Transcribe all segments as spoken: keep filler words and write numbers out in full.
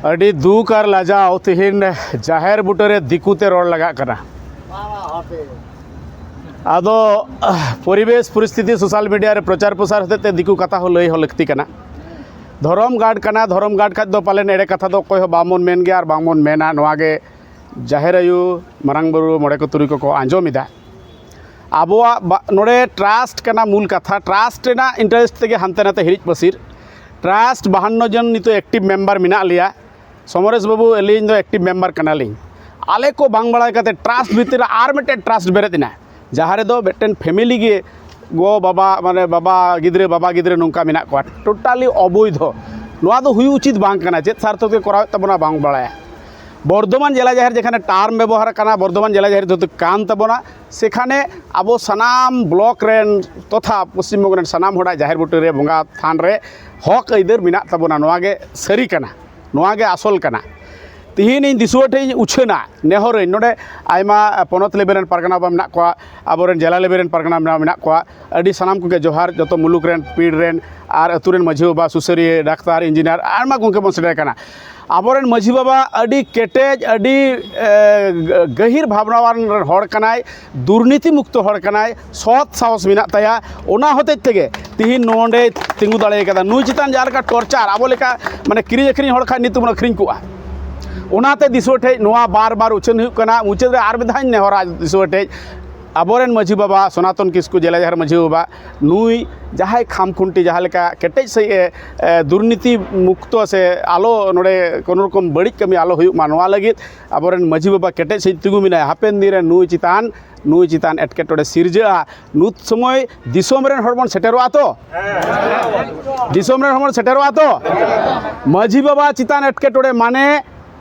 ᱟᱹᱰᱤ ᱫᱩᱠ ᱟᱨ ᱞᱟᱡᱟᱣ, ᱛᱮᱦᱮᱧ ᱡᱟᱦᱮᱨ ᱵᱩᱴᱟᱹᱨᱮ ᱫᱤᱠᱩᱛᱮ ᱨᱚᱲ ᱞᱟᱜᱟᱜ ᱠᱟᱱᱟ᱾ ᱟᱫᱚ ᱯᱚᱨᱤᱵᱮᱥ ᱯᱚᱨᱤᱥᱛᱷᱤᱛᱤ, ᱥᱳᱥᱟᱞ ᱢᱤᱰᱤᱭᱟ ᱨᱮ ᱯᱨᱚᱪᱟᱨ ᱯᱨᱚᱥᱟᱨ ᱦᱚᱛᱮᱡ ᱛᱮ ᱫᱤᱠᱩ ᱠᱟᱛᱷᱟ ᱦᱚᱸ ᱞᱟᱹᱭ ᱦᱚᱸ ᱞᱟᱹᱠᱛᱤ ᱠᱟᱱᱟ᱾ ᱫᱷᱚᱨᱚᱢ ᱜᱟᱲ ᱠᱟᱱᱟ, ᱫᱷᱚᱨᱚᱢ ᱜᱟᱲ ᱠᱷᱟᱡ ᱫᱚ ᱯᱟᱞᱮᱱ ᱮᱲᱮ ᱠᱟᱛᱷᱟ ᱫᱚ ᱚᱠᱚᱭ ᱦᱚᱸ ᱵᱟᱵᱚᱱ ᱢᱮᱱ ᱜᱮᱭᱟ ᱟᱨ ᱵᱟᱝᱵᱚᱱ ᱢᱮᱱᱟ᱾ ᱱᱚᱣᱟ ᱜᱮ ᱡᱟᱦᱮᱨ ᱟᱭᱳ, ᱢᱟᱨᱟᱝ ᱵᱩᱨᱩ, ᱢᱚᱬᱮ ᱠᱚ ᱛᱩᱨᱩᱭ ᱠᱚᱠᱚ ᱟᱸᱡᱚᱢ ᱮᱫᱟ᱾ ᱟᱵᱚᱣᱟᱜ ᱵᱟ-, ᱱᱚᱰᱮ ᱴᱨᱟᱥᱴ ᱠᱟᱱᱟ ᱢᱩᱞ ᱠᱟᱛᱷᱟ᱾ ᱴᱨᱟᱥᱴ ᱨᱮᱱᱟᱜ ᱤᱱᱴᱟᱨᱮᱥᱴ ᱛᱮᱜᱮ ᱦᱟᱱᱛᱮ ᱱᱟᱛᱮ ᱦᱤᱨᱤᱡ ᱯᱟᱹᱥᱤᱨ᱾ ᱴᱨᱟᱥᱴ ᱵᱟᱦᱟᱱᱱᱚ ᱡᱚᱱ ᱱᱤᱛᱚᱜ ᱮᱠᱴᱤᱵᱷ ᱢᱮᱢᱵᱟᱨ ᱢᱮᱱᱟᱜ ᱞᱮᱭᱟ᱾ ᱥᱚᱢᱚᱨᱮᱥ ᱵᱟᱹᱵᱩ, ᱟᱹᱞᱤᱧ ᱫᱚ ᱮᱠᱴᱤᱵᱷ ᱢᱮᱢᱵᱟᱨ ᱠᱟᱱᱟᱞᱤᱧ᱾ ᱟᱞᱮ ᱠᱚ ᱵᱟᱝ ᱵᱟᱲᱟᱭ ᱠᱟᱛᱮ ᱴᱨᱟᱥᱴ ᱵᱷᱤᱛᱤᱨ ᱨᱮ ᱟᱨ ᱢᱤᱫᱴᱮᱱ ᱴᱨᱟᱥᱴ ᱵᱮᱨᱮᱫ ᱮᱱᱟ, ᱡᱟᱦᱟᱸ ᱨᱮᱫᱚ ᱢᱤᱫᱴᱮᱱ ᱯᱷᱮᱢᱤᱞᱤ ᱜᱮ, ᱜᱚ ᱵᱟᱵᱟ, ᱢᱟᱱᱮ ᱵᱟᱵᱟ ᱜᱤᱫᱽᱨᱟᱹ, ᱵᱟᱵᱟ ᱜᱤᱫᱽᱨᱟᱹ ᱱᱚᱝᱠᱟ ᱢᱮᱱᱟᱜ ᱠᱚᱣᱟ, ᱴᱳᱴᱟᱞᱤ ᱚᱵᱳᱭᱫᱷᱚ᱾ ᱱᱚᱣᱟ ᱫᱚ ᱦᱩᱭ ᱩᱪᱤᱛ ᱵᱟᱝ ᱠᱟᱱᱟ᱾ ᱪᱮᱫ ᱥᱟᱨᱛᱷᱚ ᱛᱮ ᱠᱚᱨᱟᱣᱮᱫ ᱛᱟᱵᱚᱱᱟ ᱵᱟᱝ ᱵᱟᱲᱟᱭᱟ᱾ ᱵᱚᱨᱫᱷᱚᱢᱟᱱ ᱡᱮᱞᱟ ᱡᱟᱦᱮᱨ ᱡᱮᱠᱷᱟᱱᱮ ᱴᱟᱨᱢ ᱵᱮᱵᱚᱦᱟᱨ ᱠᱟᱱᱟ, ᱵᱚᱨᱫᱷᱚᱢᱟᱱ ᱡᱮᱞᱟ ᱡᱟᱦᱮᱨ ᱡᱮᱦᱮᱛᱩ ᱠᱟᱱ ᱛᱟᱵᱚᱱᱟ, ᱥᱮᱠᱷᱟᱱᱮ ᱟᱵᱚ ᱥᱟᱱᱟᱢ ᱵᱞᱚᱠ ᱨᱮᱱ ᱛᱚᱛᱷᱟ ᱯᱚᱥᱪᱤᱢ ᱵᱚᱝᱜᱚ ᱨᱮᱱ ᱥᱟᱱᱟᱢ ᱦᱚᱲᱟᱜ ᱡᱟᱦᱮᱨ ᱵᱩᱴᱟᱹ ᱨᱮ ᱵᱚᱸᱜᱟ ᱛᱷᱟᱱ ᱨᱮ ᱦᱚᱠ ᱟᱹᱭᱫᱟᱹᱨ ᱢᱮᱱᱟᱜ ᱛᱟᱵᱚᱱᱟ᱾ ᱱᱚᱣᱟ ᱜᱮ ᱥᱟᱹᱨᱤ ᱠᱟᱱᱟ, ᱱᱚᱣᱟ ᱜᱮ ᱟᱥᱚᱞ ᱠᱟᱱᱟ᱾ ᱛᱤᱦᱤᱧ ᱤᱧ ᱫᱤᱥᱩᱣᱟᱹ ᱴᱷᱮᱱ ᱤᱧ ᱩᱪᱷᱟᱹᱱᱟ, ᱱᱮᱦᱚᱨᱟᱹᱧ, ᱱᱚᱰᱮ ᱟᱭᱢᱟ ᱯᱚᱱᱚᱛ ᱞᱮᱵᱮᱞ ᱨᱮᱱ ᱯᱟᱨᱜᱟᱱᱟ ᱵᱟᱵᱟ ᱢᱮᱱᱟᱜ ᱠᱚᱣᱟ, ᱟᱵᱚᱨᱮᱱ ᱡᱮᱞᱟ ᱞᱮᱵᱮᱞ ᱨᱮᱱ ᱯᱟᱨᱜᱟᱱᱟ ᱵᱟᱵᱟ ᱢᱮᱱᱟᱜ ᱠᱚᱣᱟ, ᱟᱹᱰᱤ ᱥᱟᱱᱟᱢ ᱠᱚᱜᱮ ᱡᱚᱦᱟᱨ, ᱡᱚᱛᱚ ᱢᱩᱞᱩᱠ ᱨᱮᱱ, ᱯᱤᱲ ᱨᱮᱱ, ᱟᱨ ᱟᱹᱛᱩ ᱨᱮᱱ ᱢᱟᱹᱡᱷᱤ ᱵᱟᱵᱟ, ᱥᱩᱥᱟᱹᱨᱤᱭᱟᱹ, ᱰᱟᱠᱛᱟᱨ, ᱤᱧᱡᱤᱱᱤᱭᱟᱨ, ᱟᱭᱢᱟ ᱜᱚᱢᱠᱮ ᱵᱚᱱ ᱥᱮᱴᱮᱨ ᱠᱟᱱᱟ᱾ ᱟᱵᱚᱨᱮᱱ ᱢᱟᱹᱡᱷᱤ ᱵᱟᱵᱟ ᱟᱹᱰᱤ ᱠᱮᱴᱮᱡ, ᱟᱹᱰᱤ, ᱮ, ᱜᱟᱹᱦᱤᱨ ᱵᱷᱟᱵᱽᱱᱟᱣᱟᱱ ᱦᱚᱲ ᱠᱟᱱᱟᱭ, ᱫᱩᱨᱱᱤᱛᱤ ᱢᱩᱠᱛᱚ ᱦᱚᱲ ᱠᱟᱱᱟᱭ, ᱥᱚᱛ ᱥᱟᱦᱚᱥ ᱢᱮᱱᱟᱜ ᱛᱟᱭᱟ᱾ ᱚᱱᱟ ᱦᱚᱛᱮᱡ ᱛᱮᱜᱮ ᱛᱤᱦᱤᱧ ᱱᱚᱰᱮᱭ ᱛᱤᱸᱜᱩ ᱫᱟᱲᱮ ᱠᱟᱫᱟ᱾ ᱱᱩᱭ ᱪᱮᱛᱟᱱ ᱡᱟᱦᱟᱸ ᱞᱮᱠᱟ ᱴᱚᱨᱪᱟᱨ, ᱟᱵᱚ ᱞᱮᱠᱟ ᱢᱟᱱᱮ ᱠᱤᱨᱤᱧ ᱟᱹᱠᱷᱨᱤᱧ ᱦᱚᱲ ᱠᱷᱟᱡ ᱱᱤᱛ ᱵᱚᱱ ᱟᱹᱠᱷᱨᱤᱧ ᱠᱚᱜᱼᱟ᱾ ᱚᱱᱟᱛᱮ ᱫᱤᱥᱩᱣᱟᱹ ᱴᱷᱮᱡ ᱱᱚᱣᱟ ᱵᱟᱨ ᱵᱟᱨ ᱩᱪᱷᱟᱹᱱ ᱦᱩᱭᱩᱜ ᱠᱟᱱᱟ᱾ ᱢᱩᱪᱟᱹᱫ ᱨᱮ ᱟᱨ ᱢᱤᱫ ᱫᱷᱟᱣ ᱤᱧ ᱱᱮᱦᱚᱨᱟ ᱫᱤᱥᱩᱣᱟᱹ ᱴᱷᱮᱡ, ᱟᱵᱚᱨᱮᱱ ᱢᱟᱹᱡᱷᱤ ᱵᱟᱵᱟ ᱥᱚᱱᱟᱛᱚᱱ ᱠᱤᱥᱠᱩ, ᱡᱮᱞᱟ ᱡᱟᱦᱮᱨ ᱢᱟᱹᱡᱷᱤ ᱵᱟᱵᱟ, ᱱᱩᱭ ᱡᱟᱦᱟᱸᱭ ᱠᱷᱟᱢ ᱠᱷᱩᱱᱴᱤ ᱡᱟᱦᱟᱸ ᱞᱮᱠᱟ ᱠᱮᱴᱮᱡ ᱥᱟᱺᱦᱤᱡ ᱮ, ᱮ, ᱫᱩᱨᱱᱤᱛᱤ ᱢᱩᱠᱛᱚ ᱥᱮ ᱟᱞᱚ ᱱᱚᱰᱮ ᱠᱳᱱᱳ ᱨᱚᱠᱚᱢ ᱵᱟᱹᱲᱤᱡ ᱠᱟᱹᱢᱤ ᱟᱞᱚ ᱦᱩᱭᱩᱜ ᱢᱟ, ᱱᱚᱣᱟ ᱞᱟᱹᱜᱤᱫ ᱟᱵᱚᱨᱮᱱ ᱢᱟᱹᱡᱷᱤ ᱵᱟᱵᱟ ᱠᱮᱴᱮᱡ ᱥᱟᱺᱦᱤᱡ ᱛᱤᱸᱜᱩ ᱢᱮᱱᱟᱭᱟ᱾ ᱦᱟᱯᱮᱱ ᱫᱤᱱ ᱨᱮ ᱱᱩᱭ ᱪᱮᱛᱟᱱ, ᱱᱩᱭ ᱪᱮᱛᱟᱱ ᱮᱴᱠᱮᱴᱚᱬᱮ ᱥᱤᱨᱡᱟᱹᱜᱼᱟ᱾ ᱱᱩᱛ ᱥᱚᱢᱚᱭ ᱫᱤᱥᱚᱢ ᱨᱮᱱ ᱦᱚᱲ ᱵᱚᱱ ᱥᱮᱴᱮᱨᱚᱜᱼᱟ ᱛᱚ? ᱫᱤᱥᱚᱢ ᱨᱮᱱ ᱦᱚᱲ ᱵᱚᱱ ᱥᱮᱴᱮᱨᱚᱜᱼᱟ ᱛᱚ? ᱢᱟᱹᱡᱷᱤ ᱵᱟᱵᱟ ᱪᱮᱛᱟᱱ ᱮᱴᱠᱮᱴᱚᱬᱮ ᱢᱟᱱᱮ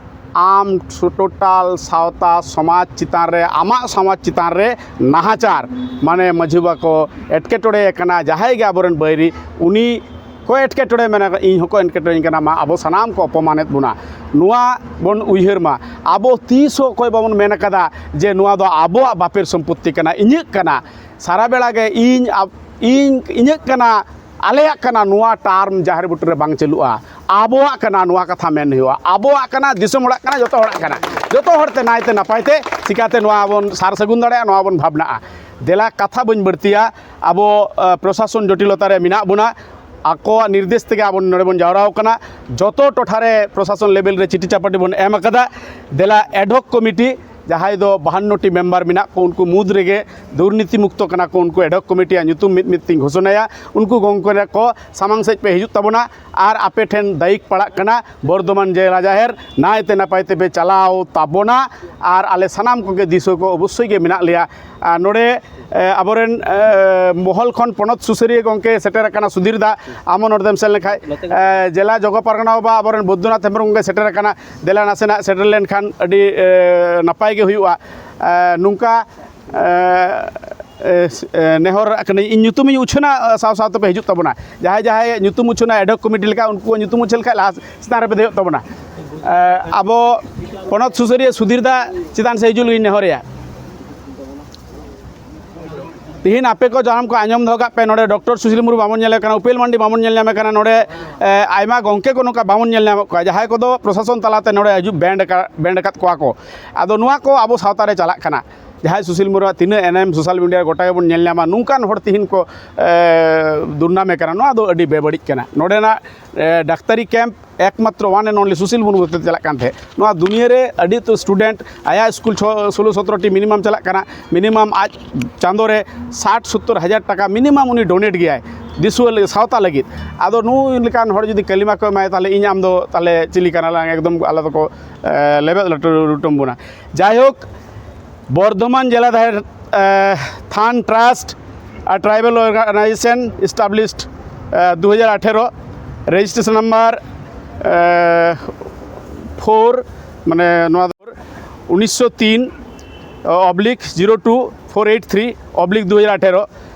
ᱟᱢ ᱴᱳᱴᱟᱞ ᱥᱟᱶᱛᱟ ᱥᱚᱢᱟᱡᱽ ᱪᱮᱛᱟᱱ ᱨᱮ, ᱟᱢᱟᱜ ᱥᱚᱢᱟᱡᱽ ᱪᱮᱛᱟᱱ ᱨᱮ ᱱᱟᱦᱟᱪᱟᱨ, ᱢᱟᱱᱮ ᱢᱟᱹᱡᱷᱤ ᱵᱟᱵᱟ ᱠᱚ ᱮᱴᱠᱮᱴᱚᱬᱮ ᱟᱠᱟᱱᱟ, ᱡᱟᱦᱟᱸᱭ ᱜᱮ ᱟᱵᱚᱨᱮᱱ ᱵᱟᱹᱭᱨᱤ, ᱩᱱᱤ ᱠᱚ ᱮᱴᱠᱮᱴᱚᱬᱮ ᱢᱮᱱᱟᱜ, ᱤᱧ ᱦᱚᱸᱠᱚ ᱮᱴᱠᱮᱴᱚᱬᱮᱧ ᱠᱟᱱᱟ, ᱢᱟ ᱟᱵᱚ ᱥᱟᱱᱟᱢ ᱠᱚ ᱚᱯᱚᱢᱟᱱᱮᱫ ᱵᱚᱱᱟ᱾ ᱱᱚᱣᱟ ᱵᱚᱱ ᱩᱭᱦᱟᱹᱨ ᱢᱟ᱾ ᱟᱵᱚ ᱛᱤᱥ ᱦᱚᱸ ᱚᱠᱚᱭ ᱵᱟᱵᱚᱱ ᱢᱮᱱ ᱠᱟᱫᱟ ᱡᱮ ᱱᱚᱣᱟ ᱫᱚ ᱟᱵᱚᱣᱟᱜ ᱵᱟᱯᱮᱨ ᱥᱚᱢᱯᱚᱛᱛᱤ ᱠᱟᱱᱟ, ᱤᱧᱟᱹᱜ ᱠᱟᱱᱟ᱾ ᱥᱟᱨᱟ ᱵᱮᱲᱟ ᱜᱮ ᱤᱧ, ᱟᱵ-, ᱤᱧ, ᱤᱧᱟᱹᱜ ᱠᱟᱱᱟ, ᱟᱞᱮᱭᱟᱜ ᱠᱟᱱᱟ ᱱᱚᱣᱟ ᱴᱟᱨᱢ ᱡᱟᱦᱮᱨ ᱵᱩᱴᱟᱹ ᱨᱮ ᱵᱟᱝ ᱪᱟᱹᱞᱩᱜᱼᱟ᱾ ᱟᱵᱚᱣᱟᱜ ᱠᱟᱱᱟ ᱱᱚᱣᱟ ᱠᱟᱛᱷᱟ ᱢᱮᱱ ᱦᱩᱭᱩᱜᱼᱟ᱾ ᱟᱵᱚᱣᱟᱜ ᱠᱟᱱᱟ, ᱫᱤᱥᱚᱢ ᱦᱚᱲᱟᱜ ᱠᱟᱱᱟ, ᱡᱚᱛᱚ ᱦᱚᱲᱟᱜ ᱠᱟᱱᱟ᱾ ᱡᱚᱛᱚ ᱦᱚᱲᱛᱮ ᱱᱟᱭᱛᱮ ᱱᱟᱯᱟᱭᱛᱮ ᱪᱤᱠᱟᱛᱮ ᱱᱚᱣᱟ ᱵᱚᱱ ᱥᱟᱨ ᱥᱟᱹᱜᱩᱱ ᱫᱟᱲᱮᱭᱟᱜᱼᱟ, ᱱᱚᱣᱟ ᱵᱚᱱ ᱵᱷᱟᱵᱽᱱᱟᱜᱼᱟ᱾ ᱫᱮᱞᱟ, ᱠᱟᱛᱷᱟ ᱵᱟᱹᱧ ᱵᱟᱹᱲᱛᱤᱭᱟ, ᱟᱵᱚ ᱯᱨᱚᱥᱟᱥᱚᱱ ᱡᱚᱴᱤᱞᱚᱛᱟ ᱨᱮ ᱢᱮᱱᱟᱜ ᱵᱚᱱᱟ᱾ ᱟᱠᱚᱣᱟᱜ ᱱᱤᱨᱫᱮᱥ ᱛᱮᱜᱮ ᱟᱵᱚ ᱱᱚᱰᱮ ᱵᱚᱱ ᱡᱟᱣᱨᱟ ᱟᱠᱟᱱᱟ᱾ ᱡᱚᱛᱚ ᱴᱚᱴᱷᱟ ᱨᱮ ᱯᱨᱚᱥᱟᱥᱚᱱ ᱞᱮᱵᱮᱞ ᱨᱮ ᱪᱤᱴᱷᱤ ᱪᱟᱯᱟᱴᱤ ᱵᱚᱱ ᱮᱢ ᱟᱠᱟᱫᱟ᱾ ᱫᱮᱞᱟ, ᱮᱰᱦᱚᱠ ᱠᱚᱢᱤᱴᱤ ᱡᱟᱦᱟᱸᱭ ᱫᱚ ᱵᱟᱦᱟᱱᱱᱚ ᱴᱤ ᱢᱮᱢᱵᱟᱨ ᱢᱮᱱᱟᱜ ᱠᱚ, ᱩᱱᱠᱩ ᱢᱩᱫᱽ ᱨᱮᱜᱮ ᱫᱩᱨᱱᱤᱛᱤ ᱢᱩᱠᱛᱚ ᱠᱟᱱᱟ ᱠᱚ, ᱩᱱᱠᱩ ᱮᱰᱦᱚᱠ ᱠᱚᱢᱤᱴᱤᱭᱟᱜ ᱧᱩᱛᱩᱢ ᱢᱤᱫ ᱢᱤᱫ ᱛᱤᱧ ᱜᱷᱳᱥᱚᱱᱟᱭᱟ᱾ ᱩᱱᱠᱩ ᱜᱚᱢᱠᱮ ᱠᱚ ᱥᱟᱢᱟᱝ ᱥᱮᱫ ᱯᱮ ᱦᱤᱡᱩᱜ ᱛᱟᱵᱚᱱᱟ᱾ ᱟᱨ ᱟᱯᱮ ᱴᱷᱮᱱ ᱫᱟᱭᱤᱠ ᱯᱟᱲᱟᱜ ᱠᱟᱱᱟ ᱵᱚᱨᱫᱷᱚᱢᱟᱱ ᱡᱮᱞᱟ ᱡᱟᱦᱮᱨ ᱱᱟᱭᱛᱮ ᱱᱟᱯᱟᱭ ᱛᱮᱯᱮ ᱪᱟᱞᱟᱣ ᱛᱟᱵᱚᱱᱟ᱾ ᱟᱨ ᱟᱞᱮ ᱥᱟᱱᱟᱢ ᱠᱚᱜᱮ ᱫᱤᱥᱟᱹ ᱠᱚ ᱚᱵᱚᱥᱥᱳᱭ ᱜᱮ ᱢᱮᱱᱟᱜ ᱞᱮᱭᱟ᱾ ᱟᱨ ᱱᱚᱰᱮ ᱟᱵᱚᱨᱮᱱ ᱢᱚᱦᱚᱞ ᱠᱷᱚᱱ ᱯᱚᱱᱚᱛ ᱥᱩᱥᱟᱹᱨᱤᱭᱟᱹ ᱜᱚᱢᱠᱮ ᱥᱮᱴᱮᱨ ᱟᱠᱟᱱᱟ ᱥᱩᱫᱷᱤᱨ ᱫᱟ, ᱟᱢ ᱦᱚᱸ ᱱᱚᱰᱮᱢ ᱥᱮᱱ ᱞᱮᱱᱠᱷᱟᱡ᱾ ᱡᱮᱞᱟ ᱡᱚᱜᱚ ᱯᱟᱨᱜᱟᱱᱟ ᱵᱟᱵᱟ ᱟᱵᱚᱨᱮᱱ ᱵᱳᱫᱽᱫᱷᱚᱱᱟᱛᱷ ᱦᱮᱢᱵᱨᱚᱢ ᱜᱚᱢᱠᱮ ᱥᱮᱴᱮᱨ ᱟᱠᱟᱱᱟ᱾ ᱫᱮᱞᱟ, ᱱᱟᱥᱮᱱᱟᱜ ᱥᱮᱴᱮᱨ ᱞᱮᱱᱠᱷᱟᱱ ᱟᱹᱰᱤ ᱱᱟᱯᱟᱭ ᱜᱮ ᱦᱩᱭᱩᱜᱼᱟ᱾ ᱱᱚᱝᱠᱟ ᱱᱮᱦᱚᱨ ᱠᱟᱹᱱᱟᱹᱧ, ᱤᱧ ᱧᱩᱛᱩᱢᱤᱧ ᱩᱪᱷᱟᱹᱱᱟ, ᱥᱟᱶ ᱥᱟᱶ ᱛᱮᱯᱮ ᱦᱤᱡᱩᱜ ᱛᱟᱵᱚᱱᱟ᱾ ᱡᱟᱦᱟᱸᱭ ᱡᱟᱦᱟᱸᱭ ᱧᱩᱛᱩᱢ ᱩᱪᱷᱟᱹᱱᱟ ᱮᱰᱦᱚᱠ ᱠᱚᱢᱤᱴᱤ ᱞᱮᱠᱟ, ᱩᱱᱠᱩᱣᱟᱜ ᱧᱩᱛᱩᱢ ᱩᱪᱷᱟᱹᱱ ᱞᱮᱠᱷᱟᱡ ᱞᱟᱦᱟ ᱪᱮᱛᱟᱱ ᱨᱮᱯᱮ ᱫᱮᱡᱚᱜ ᱛᱟᱵᱚᱱᱟ᱾ ᱟᱵᱚ ᱯᱚᱱᱚᱛ ᱥᱩᱥᱟᱹᱨᱤᱭᱟᱹ ᱥᱩᱫᱷᱤᱨ ᱫᱟ ᱪᱮᱛᱟᱱ ᱥᱮ ᱦᱤᱡᱩᱜ ᱞᱟᱹᱜᱤᱫ ᱱᱮᱦᱚᱨᱮᱭᱟ᱾ ᱛᱤᱦᱤᱧ ᱟᱯᱮ ᱠᱚ ᱡᱟᱱᱟᱢ ᱠᱚ ᱟᱸᱡᱚᱢ ᱫᱚᱦᱚ ᱠᱟᱜ ᱯᱮ, ᱱᱚᱰᱮ ᱰᱚᱠᱴᱚᱨ ᱥᱩᱥᱤᱞ ᱢᱩᱨᱢᱩ ᱵᱟᱵᱚᱱ ᱧᱮᱞᱮ ᱠᱟᱱᱟ, ᱩᱯᱮᱞ ᱢᱟᱱᱰᱤ ᱵᱟᱵᱚᱱ ᱧᱮᱞ ᱧᱟᱢᱮ ᱠᱟᱱᱟ, ᱱᱚᱰᱮ ᱟᱭᱢᱟ ᱜᱚᱢᱠᱮ ᱠᱚ ᱱᱚᱝᱠᱟ ᱵᱟᱵᱚᱱ ᱧᱮᱞ ᱧᱟᱢᱮᱫ ᱠᱚᱣᱟ, ᱡᱟᱦᱟᱸᱭ ᱠᱚᱫᱚ ᱯᱨᱚᱥᱟᱥᱚᱱ ᱛᱟᱞᱟᱛᱮ ᱱᱚᱰᱮ ᱦᱤᱡᱩᱜ ᱵᱮᱱᱰ ᱟᱠᱟᱫ ᱠᱚᱣᱟ ᱠᱚ᱾ ᱟᱫᱚ ᱱᱚᱣᱟ ᱠᱚ ᱟᱵᱚ ᱥᱟᱶᱛᱟ ᱨᱮ ᱪᱟᱞᱟᱜ ᱠᱟᱱᱟ᱾ ᱡᱟᱦᱟᱸᱭ ᱥᱩᱥᱤᱞ ᱢᱩᱨᱢᱩᱣᱟᱜ ᱛᱤᱱᱟᱹᱜ ᱮᱱᱮᱢ ᱥᱳᱥᱟᱞ ᱢᱤᱰᱤᱭᱟ ᱨᱮ ᱜᱚᱴᱟ ᱜᱮᱵᱚᱱ ᱧᱮᱞ ᱧᱟᱢᱟ, ᱱᱚᱝᱠᱟᱱ ᱦᱚᱲ ᱛᱤᱦᱤᱧ ᱠᱚ ᱫᱩᱨᱱᱟᱢᱮ ᱠᱟᱱᱟ, ᱱᱚᱣᱟ ᱫᱚ ᱟᱹᱰᱤ ᱵᱮᱵᱟᱹᱲᱤᱡ ᱠᱟᱱᱟ᱾ ᱱᱚᱰᱮᱱᱟᱜ ᱰᱟᱠᱛᱟᱨᱤ ᱠᱮᱢᱯ ᱮᱠᱢᱟᱛᱨᱚ ᱚᱣᱟᱱ ᱮᱱᱰ ᱚᱱᱞᱤ ᱥᱩᱥᱤᱞ ᱢᱩᱨᱢᱩ ᱦᱚᱛᱮᱛᱮ ᱪᱟᱞᱟᱜ ᱠᱟᱱ ᱛᱟᱦᱮᱸᱫ᱾ ᱱᱚᱣᱟ ᱫᱩᱱᱤᱭᱟᱹ ᱨᱮ ᱟᱹᱰᱤ ᱩᱛᱟᱹᱨ ᱥᱴᱩᱰᱮᱱᱴ, ᱟᱭᱟᱜ ᱥᱠᱩᱞ ᱪᱷᱚ ᱥᱳᱞᱳ ᱥᱚᱛᱨᱚ ᱴᱤ ᱢᱤᱱᱤᱢᱟᱢ ᱪᱟᱞᱟᱜ ᱠᱟᱱᱟ, ᱢᱤᱱᱤᱢᱟᱢ ᱟᱡ ᱪᱟᱸᱫᱳ ᱨᱮ ᱥᱟᱴ ᱥᱳᱛᱛᱳᱨ ᱦᱟᱡᱟᱨ ᱴᱟᱠᱟ ᱢᱤᱱᱤᱢᱟᱢ ᱩᱱᱤ ᱰᱳᱱᱮᱴ ᱜᱮᱭᱟᱭ ᱫᱤᱥᱩᱣᱟᱹ ᱞᱟᱹᱜᱤᱫ, ᱥᱟᱶᱛᱟ ᱞᱟᱹᱜᱤᱫ᱾ ᱟᱫᱚ ᱱᱩᱭ ᱞᱮᱠᱟᱱ ᱦᱚᱲ ᱡᱩᱫᱤ ᱠᱟᱹᱞᱤᱢᱟ ᱠᱚ ᱮᱢᱟᱭ, ᱛᱟᱦᱚᱞᱮ ᱤᱧ ᱟᱢ ᱫᱚ ᱛᱟᱦᱚᱞᱮ ᱪᱤᱞᱤ ᱠᱟᱱᱟᱞᱟᱝ? ᱮᱠᱫᱚᱢ ᱟᱞᱮ ᱫᱚᱠᱚ ᱞᱮᱵᱮᱫ ᱞᱟᱹᱴᱩ ᱞᱩᱴᱩᱢ ᱵᱚᱱᱟ᱾ ᱡᱟᱭᱦᱳᱠ, ᱵᱚᱨᱫᱷᱚᱢᱟᱱ ᱡᱮᱞᱟ ᱫᱟᱦᱮᱨ ᱛᱷᱟᱱ ᱴᱨᱟᱥᱴ ᱟᱨ ᱴᱨᱟᱭᱵᱟᱞ ᱚᱨᱜᱟᱱᱟᱭᱡᱮᱥᱚᱱ ᱮᱥᱴᱟᱵᱞᱤᱥᱰ ᱫᱩ ᱦᱟᱡᱟᱨ ᱟᱴᱷᱮᱨᱚ, ᱨᱮᱡᱤᱥᱴᱨᱮᱥᱚᱱ ᱱᱟᱢᱵᱟᱨ ᱯᱷᱳᱨ, ᱢᱟᱱᱮ ᱱᱚᱣᱟ ᱫᱚ ᱩᱱᱤᱥᱥᱚ ᱛᱤᱱ oblique zero two four eight three oblique ᱫᱩ ᱦᱟᱡᱟᱨ ᱟᱴᱷᱮᱨᱚ,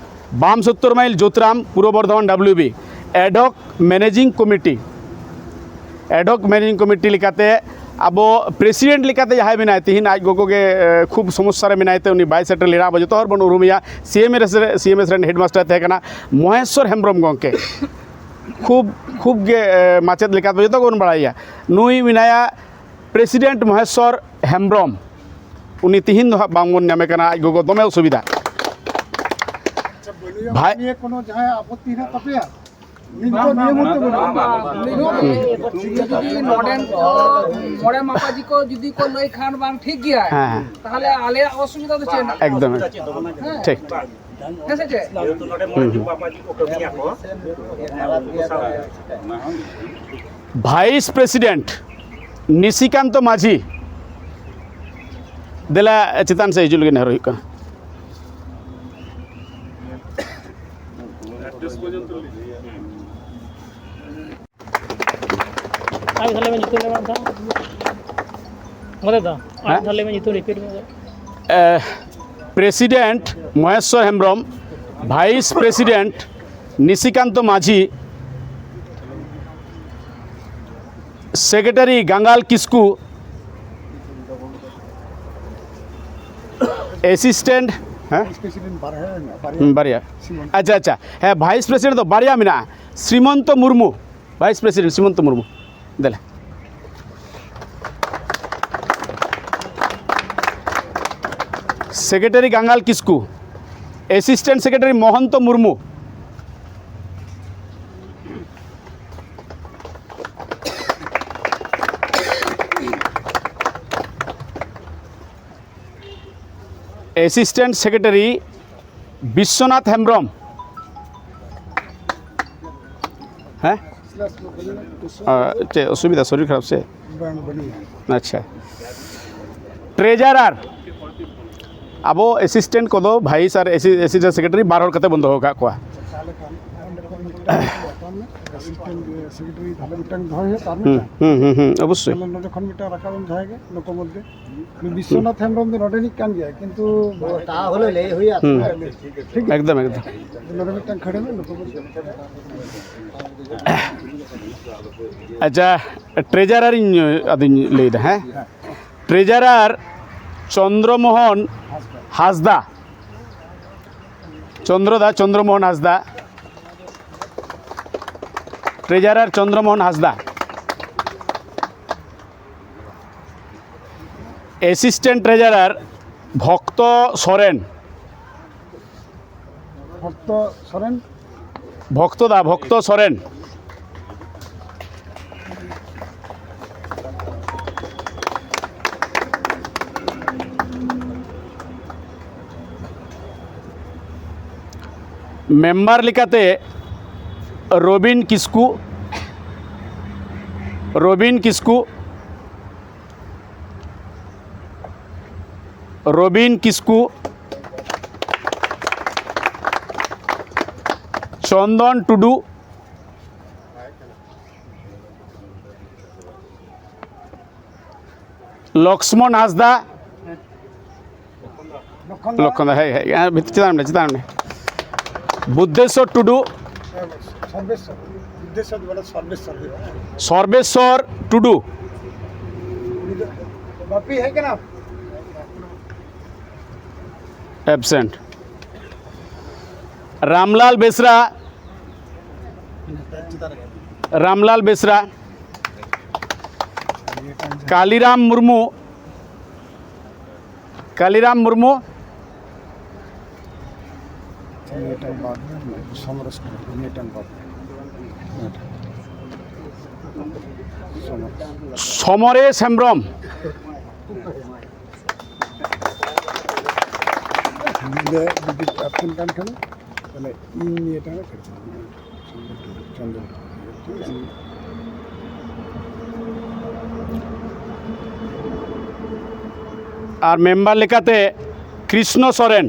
ᱵᱟᱢ ᱥᱚᱛᱛᱚᱨ mile Jotram, Purba Bardhaman W B, ad hoc managing committee, ad hoc managing committee ᱞᱮᱠᱟᱛᱮ ᱟᱵᱚ ᱯᱨᱮᱥᱤᱰᱮᱱᱴ ᱞᱮᱠᱟᱛᱮ ᱡᱟᱦᱟᱸᱭ ᱢᱮᱱᱟᱭ, ᱛᱮᱦᱮᱧ ᱟᱡ ᱜᱚᱜᱚ ᱜᱮ ᱮ, ᱠᱷᱩᱵ ᱥᱚᱢᱚᱥᱥᱟ ᱨᱮ ᱢᱮᱱᱟᱭ ᱛᱮ ᱩᱱᱤ ᱵᱟᱭ ᱥᱮᱴᱮᱨ ᱞᱮᱱᱟ᱾ ᱟᱵᱚ ᱡᱚᱛᱚ ᱦᱚᱲ ᱵᱚᱱ ᱩᱨᱩᱢᱮᱭᱟ, ᱥᱤ ᱮᱢ ᱮᱥ ᱨᱮ, ᱥᱤ ᱮᱢ ᱮᱥ ᱨᱮᱱ ᱦᱮᱰᱢᱟᱥᱴᱟᱨ ᱛᱟᱦᱮᱸ ᱠᱟᱱᱟ ᱢᱚᱦᱮᱥᱥᱚᱨ ᱦᱮᱢᱵᱨᱚᱢ ᱜᱚᱢᱠᱮ᱾ ᱠᱷᱩᱵ, ᱠᱷᱩᱵ ᱜᱮ ᱮ, ᱢᱟᱪᱮᱫ ᱞᱮᱠᱟᱛᱮ ᱡᱚᱛᱚ ᱜᱮᱵᱚᱱ ᱵᱟᱲᱟᱭᱟ᱾ ᱱᱩᱭ ᱢᱮᱱᱟᱭᱟ ᱯᱨᱮᱥᱤᱰᱮᱱᱴ ᱢᱚᱦᱮᱥᱥᱚᱨ ᱦᱮᱢᱵᱨᱚᱢ, ᱩᱱᱤ ᱛᱤᱦᱤᱧ ᱫᱚ ᱦᱟᱸᱜ ᱵᱟᱝᱵᱚᱱ ᱧᱟᱢᱮ ᱠᱟᱱᱟ, ᱟᱡ ᱜᱚᱜᱚ ᱫᱚᱢᱮ ᱚᱥᱩᱵᱤᱫᱷᱟ᱾ ᱟᱪᱪᱷᱟ, ᱵᱟᱹᱱᱩᱭᱟ ᱵᱷᱟᱭ- ᱱᱤᱭᱟᱹ ᱠᱚᱱᱚ ᱡᱟᱦᱟᱸᱭ ᱟᱯᱚᱛᱛᱤ ᱦᱮᱱᱟᱜ ᱛᱟᱯᱮᱭᱟ? ᱱᱤᱛ ᱫᱚ ᱱᱤᱭᱟᱹ ᱢᱩᱦᱩᱨᱛᱮ ᱵᱟᱹᱱᱩᱜᱼᱟ᱾ ᱡᱩᱫᱤ ᱱᱚᱰᱮᱱ ᱠᱚ ᱢᱚᱬᱮ ᱢᱟᱯᱟᱡᱤ ᱠᱚ ᱡᱩᱫᱤ ᱠᱚ ᱞᱟᱹᱭ ᱠᱷᱟᱱ ᱵᱟᱝ ᱴᱷᱤᱠ ᱜᱮᱭᱟ, ᱦᱮᱸ, ᱦᱮᱸ᱾ ᱛᱟᱦᱚᱞᱮ ᱟᱞᱮᱭᱟᱜ ᱚᱥᱩᱵᱤᱫᱷᱟ ᱫᱚ ᱪᱮᱫ? ᱮᱠᱫᱚᱢ, ᱮᱠᱫᱚᱢ᱾ ᱦᱮᱸ᱾ ᱴᱷᱤᱠ, ᱴᱷᱤᱠ᱾ ᱦᱮᱸ ᱥᱮ ᱪᱮᱫ? ᱦᱩᱸ, ᱦᱩᱸ᱾ ᱵᱷᱟᱭᱤᱥ ᱯᱨᱮᱥᱤᱰᱮᱱᱴ ᱱᱤᱥᱤᱠᱟᱱᱛᱚ ᱢᱟᱹᱡᱷᱤ, ᱫᱮᱞᱟ ᱪᱮᱛᱟᱱ ᱥᱮᱫ ᱦᱤᱡᱩᱜ ᱞᱟᱹᱜᱤᱫ ᱱᱮᱦᱚᱨ ᱦᱩᱭᱩᱜ ᱠᱟᱱᱟ᱾ ᱟᱨ ᱢᱤᱫ ᱫᱷᱟᱣ ᱞᱟᱹᱭ ᱢᱮ ᱧᱩᱛᱩᱢ ᱞᱟᱹᱭ ᱢᱮ ᱢᱤᱫ ᱫᱷᱟᱣ᱾ ᱢᱚᱫᱮ ᱫᱟ, ᱟᱨ ᱦᱮᱸ? ᱢᱤᱫ ᱫᱷᱟᱣ ᱞᱟᱹᱭ ᱢᱮ ᱧᱩᱛᱩᱢ ᱨᱤᱯᱤᱴ ᱢᱮ᱾ ᱮ, president Maheshwar Hembrom, vice president ᱱᱤᱥᱤᱠᱟᱱᱛᱚ ᱢᱟᱹᱡᱷᱤ, ᱥᱮᱠᱨᱮᱴᱟᱨᱤ ᱜᱟᱝᱜᱟᱞ ᱠᱤᱥᱠᱩ, ᱮᱥᱤᱥᱴᱮᱱᱴ, ᱦᱮᱸ? ᱵᱷᱟᱭᱤᱥ ᱯᱨᱮᱥᱤᱰᱮᱱᱴ ᱵᱟᱨᱭᱟ ᱢᱮᱱᱟᱜᱼᱟ, ᱵᱟᱨᱭᱟ᱾ ᱦᱩᱸ, ᱵᱟᱨᱭᱟ᱾ ᱥᱨᱤᱢᱚᱱᱛᱚ᱾ ᱟᱪᱪᱷᱟ, ᱟᱪᱪᱷᱟ᱾ ᱦᱮᱸ, ᱵᱷᱟᱭᱤᱥ ᱯᱨᱮᱥᱤᱰᱮᱱᱴ ᱫᱚ ᱵᱟᱨᱭᱟ ᱢᱮᱱᱟᱜᱼᱟ᱾ Srimanta Murmu, vice president Srimanta Murmu. ᱫᱮᱞᱟ᱾ Secretary Gangal Kisku, assistant secretary Mohanta Murmu. Assistant secretary Bishwanath Hembrom. ᱦᱮᱸ? ᱟᱨ ᱪᱮᱫ ᱚᱥᱩᱵᱤᱫᱷᱟ, ᱥᱚᱨᱤᱨ ᱠᱷᱟᱨᱟᱯ ᱥᱮ? ᱵᱟᱝ, ᱵᱟᱹᱱᱩᱜᱼᱟ᱾ ᱟᱪᱪᱷᱟ᱾ ᱴᱨᱮᱡᱟᱨᱟᱨ, ᱟᱵᱚ ᱮᱥᱤᱥᱴᱮᱱᱴ ᱠᱚᱫᱚ ᱵᱷᱟᱭᱤᱥ ᱟᱨ ᱮᱥᱤ-, ᱮᱥᱤᱥᱴᱮᱱᱴ ᱥᱮᱠᱨᱮᱴᱟᱨᱤ ᱵᱟᱨ ᱦᱚᱲ ᱠᱟᱛᱮ ᱵᱚᱱ ᱫᱚᱦᱚ ᱟᱠᱟᱫ ᱠᱚᱣᱟ᱾ ᱢᱤᱫᱴᱟᱝ ᱥᱮᱠᱨᱮᱴᱟᱨᱤ ᱛᱟᱦᱞᱮ ᱢᱤᱫᱴᱟᱝ ᱫᱚᱦᱚᱭ ᱦᱩᱭᱩᱜᱼᱟ, ᱛᱟᱨ ᱦᱩᱸ ᱢᱤᱫᱴᱟᱝ᱾ ᱦᱩᱸ ᱦᱩᱸ ᱦᱩᱸ, ᱚᱵᱚᱥᱥᱳᱭ᱾ ᱛᱟᱦᱞᱮ ᱱᱚᱰᱮ ᱠᱷᱚᱱ ᱢᱤᱫᱴᱟᱝ ᱨᱟᱠᱟᱵ ᱮᱢ ᱡᱟᱦᱟᱸᱭ ᱜᱮ, ᱱᱩᱠᱩ ᱢᱚᱫᱽᱫᱷᱮ᱾ ᱵᱤᱥᱥᱚᱱᱟᱛᱷ ᱦᱮᱢᱵᱨᱚᱢ ᱫᱚ ᱱᱚᱰᱮᱱᱤᱡ ᱠᱟᱱ ᱜᱮᱭᱟᱭ, ᱠᱤᱱᱛᱩ ᱛᱟᱦᱚᱞᱮ ᱞᱟᱹᱭ ᱦᱩᱭᱩᱜᱼᱟ᱾ ᱦᱩᱸ᱾ ᱴᱷᱤᱠ ᱜᱮᱭᱟ? ᱮᱠᱫᱚᱢ, ᱮᱠᱫᱚᱢ᱾ ᱱᱚᱰᱮ ᱢᱤᱫᱴᱟᱝ ᱠᱷᱟᱹᱲ ᱢᱮ, ᱱᱩᱠᱩ ᱢᱚᱫᱽᱫᱷᱮ᱾ ᱟᱪᱪᱷᱟ, ᱴᱨᱮᱡᱟᱨᱟᱨ ᱤᱧ ᱟᱫᱚᱧ ᱞᱟᱹᱭᱫᱟ, ᱦᱮᱸ? ᱴᱨᱮᱡᱟᱨᱟᱨ ᱪᱚᱱᱫᱨᱚᱢᱳᱦᱚᱱ ᱦᱟᱸᱥᱫᱟ᱾ ᱪᱚᱱᱫᱨᱚᱫᱟ, ᱪᱚᱱᱫᱨᱚᱢᱳᱦᱚᱱ ᱦᱟᱸᱥᱫᱟ᱾ ᱴᱨᱮᱡᱟᱨᱟᱨ ᱪᱚᱱᱫᱨᱚᱢᱳᱦᱚᱱ ᱦᱟᱸᱥᱫᱟ᱾ ᱮᱥᱤᱥᱴᱮᱱᱴ ᱴᱨᱮᱡᱟᱨᱟᱨ ᱵᱷᱚᱠᱛᱚ ᱥᱚᱨᱮᱱ᱾ ᱵᱷᱚᱠᱛᱚ ᱥᱚᱨᱮᱱ᱾ ᱵᱷᱚᱠᱛᱚ ᱫᱟ, ᱵᱷᱚᱠᱛᱚ ᱥᱚᱨᱮᱱ᱾ ᱢᱮᱢᱵᱟᱨ ᱞᱮᱠᱟᱛᱮ ᱨᱚᱵᱤᱱ ᱠᱤᱥᱠᱩ, ᱨᱚᱵᱤᱱ ᱠᱤᱥᱠᱩ, ᱨᱚᱵᱤᱱ ᱠᱤᱥᱠᱩ, ᱪᱚᱱᱫᱚᱱ ᱴᱩᱰᱩ, ᱞᱚᱠᱥᱢᱚᱱ ᱦᱟᱸᱥᱫᱟ, ᱞᱚᱠᱠᱷᱚᱱ ᱫᱟ᱾ ᱞᱚᱠᱠᱷᱚᱱ ᱫᱟ, ᱦᱮᱸ, ᱦᱮᱸ, ᱦᱮᱸ, ᱵᱷᱤᱛ-, ᱪᱮᱛᱟᱱ ᱨᱮ, ᱪᱮᱛᱟᱱ ᱨᱮ᱾ ᱵᱩᱫᱽᱫᱷᱮᱥᱥᱚᱨ ᱴᱩᱰᱩ᱾ ᱥᱚᱨᱵᱮᱥᱥᱚᱨ, ᱵᱩᱫᱽᱫᱷᱮᱥᱥᱚᱨ ᱫᱚ ᱵᱟᱝ, ᱥᱚᱨᱵᱮᱥᱥᱚᱨ ᱦᱩᱭᱩᱜᱼᱟ᱾ ᱥᱚᱨᱵᱮᱥᱥᱚᱨ ᱴᱩᱰᱩ᱾ ᱩᱱᱤ ᱫᱚ ᱵᱟᱯᱤ ᱦᱮᱡ ᱠᱟᱱᱟ? ᱮᱵᱥᱮᱱᱴ᱾ ᱨᱟᱢᱞᱟᱞ ᱵᱮᱥᱨᱟ, ᱨᱟᱢᱞᱟᱞ ᱵᱮᱥᱨᱟ, ᱠᱟᱞᱤᱨᱟᱢ ᱢᱩᱨᱢᱩ, ᱠᱟᱞᱤᱨᱟᱢ ᱢᱩᱨᱢᱩ, ᱱᱤᱭᱟᱹᱴᱟᱝ ᱵᱟᱫ ᱨᱮ, ᱥᱚᱢᱚᱨᱮᱥ ᱠᱟᱱᱟ, ᱱᱤᱭᱟᱹᱴᱟᱝ ᱵᱟᱫ ᱨᱮ᱾ ᱥᱚᱢᱚᱨᱮᱥ᱾ ᱥᱚᱢᱚᱨᱮᱥ ᱦᱮᱢᱵᱨᱚᱢ᱾ ᱱᱚᱰᱮ ᱡᱩᱫᱤ ᱟᱯᱥᱮᱱ ᱠᱟᱱ ᱠᱷᱟᱱ, ᱛᱟᱦᱞᱮ ᱤᱧ ᱱᱤᱭᱟᱹᱴᱟᱝ ᱨᱮ ᱠᱟᱹᱴᱤᱡ᱾ ᱟᱨ ᱢᱮᱢᱵᱟᱨ ᱞᱮᱠᱟᱛᱮ ᱠᱨᱤᱥᱱᱚ ᱥᱚᱨᱮᱱ᱾